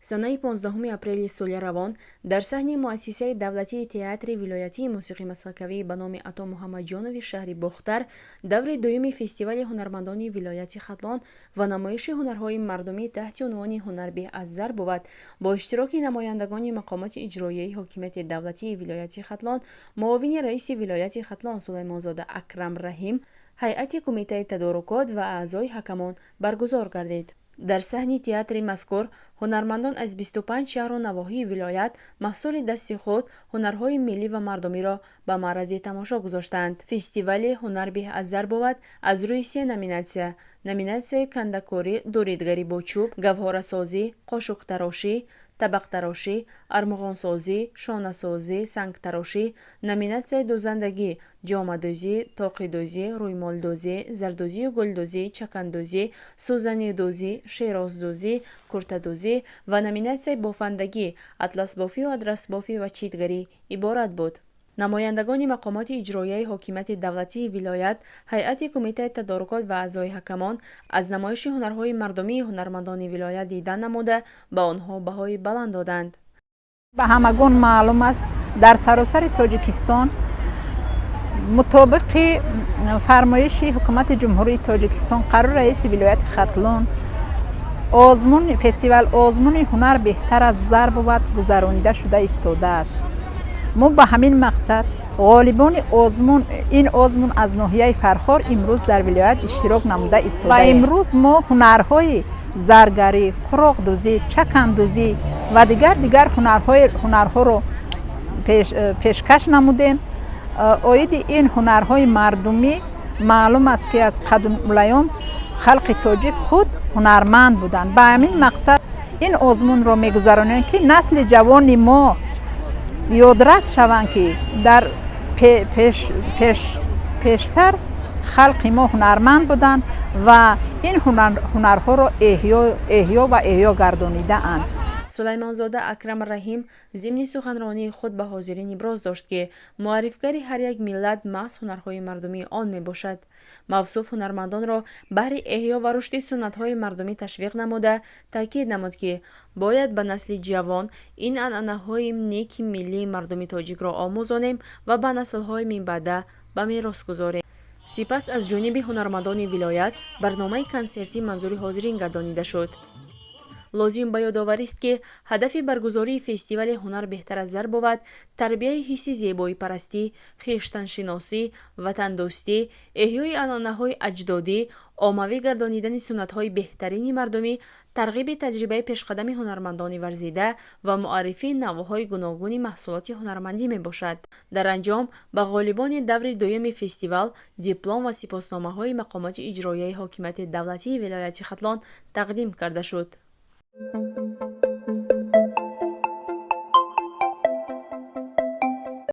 Санаи 15 апрели соли равон дар саҳни Муассисаи давлатии театри вилоятии мусиқии масхакавӣ ба номи Ато Муҳаммадҷонови шаҳри Бохтар даври дуюми фестивали ҳунармандони вилояти Хатлон ва намоиши ҳунарҳои мардумӣ таҳти унвони «Ҳунар беҳ аз зар бувад» бо иштироки намояндагони мақомоти иҷроияи ҳокимияти давлатии вилояти Хатлон, муовини раиси вилояти Хатлон Сулаймонзода Акрам Раҳим, ҳайати кумитаи тадорукот ва аъзои ҳакамон баргузор гардид. Дар саҳни театри мазкур ҳунармандон аз 25 шаҳру навоҳии вилоят маҳсули дасти худ, ҳунарҳои миллӣ ва мардумиро ба маърази тамошо гузоштанд. Фестивали «Ҳунар беҳ аз зар бувад» аз рӯи се номинатсия: номинатсияи кандакорӣ, дуридгарӣ бо чӯб, гавҳорасозӣ, қошуқтарошӣ, табақтарошӣ, армуғонсозӣ, шонасозӣ, сангтарошӣ, номинатсияи дӯзандагӣ, ҷомадӯзӣ, тоқидӯзӣ, рӯймолдӯзӣ, зардӯзию гулдӯзӣ, чакандӯзӣ, сӯзанидӯзӣ, шероздӯзӣ, куртадӯзӣ ва номинатсияи бофандагӣ, атласбофию адрасбофӣ ва читгарӣ иборат буд. Намояндагони мақомоти иҷроияи ҳокимияти давлатии вилоят, ҳайати кумитаи тадорукот ва аъзои ҳакамон аз намоиши ҳунарҳои мардумии ҳунармандони вилоят дидан намуда, ба онҳо баҳои баланд доданд. Ба ҳамагон маълум аст, дар саросари Тоҷикистон мутобиқи фармоиши Ҳукумати Ҷумҳурии Тоҷикистон, қарори раиси вилояти Хатлон, озмун, фестивал озмуни «Ҳунар беҳтар аз зар бувад» гузаронида шуда истодааст. Мо ба ҳамин мақсад ғолибони озмун, ин озмун аз ноҳияи Фархор имрӯз дар вилоят иштирок намуда истодаем ва имрӯз мо ҳунарҳои заргарӣ, қуроқдӯзӣ, чакандӯзӣ ва дигар ҳунарҳоро пешкаш намудем. Оиди ин ҳунарҳои мардумӣ маълум аст, ки аз қадимулайём халқи тоҷик худ ҳунарманд буданд. Ба ҳамин мақсад ин озмунро мегузаронем, ки насли ҷавони мо ёдрас шаванд, ки дар пештар халқи мо ҳунарманд буданд ва ин ҳунарҳоро эҳё ва эҳё гардонидаанд. Сулаймонзода Акрам Раҳим зимни суханронии худ ба ҳозирин иброз дошт, ки муаррифгари ҳар як миллат маҳз ҳунарҳои мардумии он мебошад. Мавсуф ҳунармандонро баҳри эҳё ва рушди суннатҳои мардумӣ ташвиқ намуда, таъкид намуд, ки бояд ба насли ҷавон ин анъанаҳои неки миллии мардуми тоҷикро омӯзонем ва ба наслҳои минбаъда ба мерос гузорем. Сипас аз ҷониби ҳунармандони вилоят барномаи консертӣ манзури ҳозирин гардонида шуд. Лозим ба ёдоварист, ки ҳадафи баргузории фестивали «Ҳунар беҳтар аз зар бувад» тарбияи ҳисси зебоипарастӣ, хештаншиносӣ, ватандӯстӣ, эҳёи анъанаҳои аҷдодӣ, оммавӣ гардонидани суннатҳои беҳтарини мардумӣ, тарғиби таҷрибаи пешқадами ҳунармандони варзида ва муаррифии навъҳои гуногуни маҳсулоти ҳунармандӣ мебошад. Дар анҷом ба ғолибони даври дуюми фестивал диплом ва сипосномаҳои мақомоти иҷроияи ҳокимияти давлатии вилояти Хатлон тақдим карда шуд.